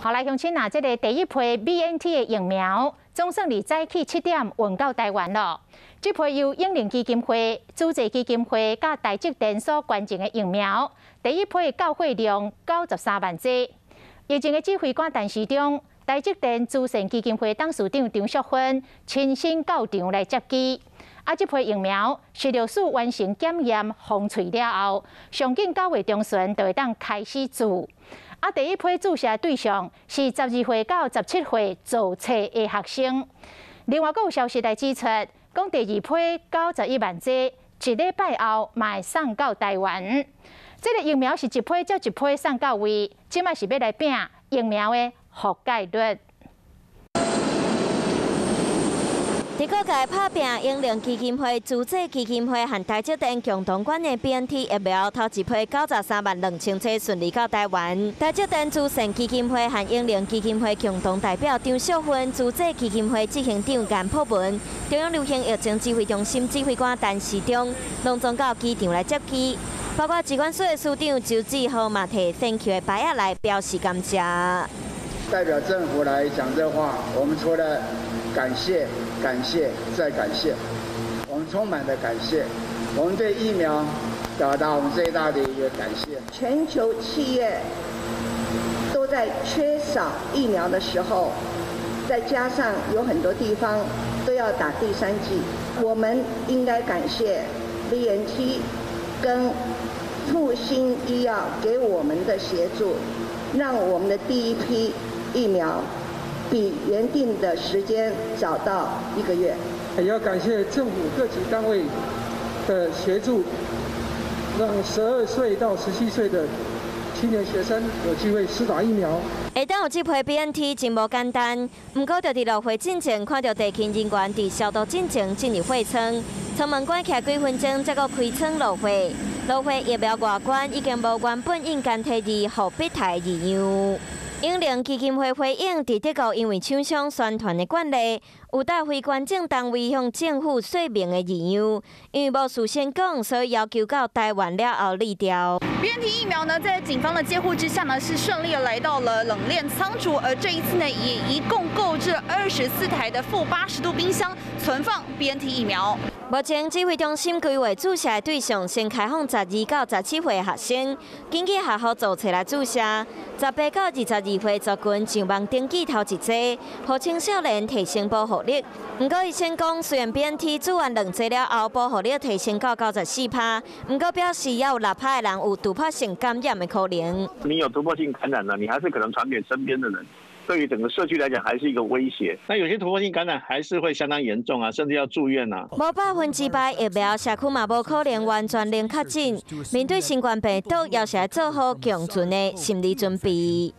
好來，鄉親啊，這个第一批 BNT 的疫苗總算佇早起7點運到台灣咯。這批由永齡基金會、慈濟基金會佮台積電所捐贈的疫苗，第一批到貨量93萬劑。疫情的指揮官陳時中、台積電慈善基金會董事長張淑芬親身到場來接機。啊，這批疫苗食藥署完成檢驗封喙了後，上緊9月中旬就會當開始注。啊，第一批注射對象是12歲到17歲造冊的學生。另外，閣有消息來指出，講第二批91萬劑，一禮拜後嘛會送到台灣。這个疫苗是一批接一批送到位，這擺是欲來拼疫苗的覆蓋率。佇各界拍拚永齡基金會、慈濟基金會和台積電共同捐的 BNT 疫苗，頭一批93萬2千劑順利到台灣。台積電慈善基金會和永齡基金會共同代表張淑芬、慈濟基金會執行長顏博文、中央流行疫情指揮中心指揮官陳時中，攏總到機場來接機。包括疾管署的署長周志豪嘛，提 thank you 的牌仔來表示感謝。代表政府來講這話，我們除了感謝、感謝再感謝，我們充滿了感謝，我們對疫苗表達我們最大的一個感謝。全球企業都在缺少疫苗的時候，再加上有很多地方都要打第三劑，我們應該感謝 BNT 跟復星醫藥給我們的協助，讓我們的第一批疫苗比原定的時間早到一個月。也要感謝政府各級單位的協助，讓12歲到17歲的青年學生有機會施打疫苗。會當有這批 BNT 真無簡單，毋過就佇落貨進前，看著地勤人員佇消毒進前進入貨倉，倉門關起來幾分鐘，才閣開倉落貨。落貨疫苗外觀已經無原本印簡體字復必泰字樣。永齡基金會回應，佇德國因為廠商宣傳的慣例，有帶非捐贈單位向政府說明的字樣，因為無事先講，所以要求到台灣了後立掉。 BNT 疫苗呢，在警方的監護之下呢，是順利的來到了冷鏈倉儲，而這一次呢，也一共購置24台的-80度冰箱存放 BNT 疫苗。目前指揮中心規劃注射的對象先開放12到17歲學生，根據學校注冊來注射。18到22歲族群上網登記頭一劑，予青少年提升保護力。毋過醫生講，雖然 BNT 注完兩劑了後，保護力提升到94趴，毋過表示猶有6趴的人有突破性感染的可能。你有突破性感染了，你還是可能傳給身邊的人。對於整個社區來講，還是一個威脅。那有些突破性感染還是會相當嚴重啊，甚至要住院啊。無100%疫苗，社區嘛無可能完全零確診。面對新冠病毒，猶是愛做好共存的心理準備。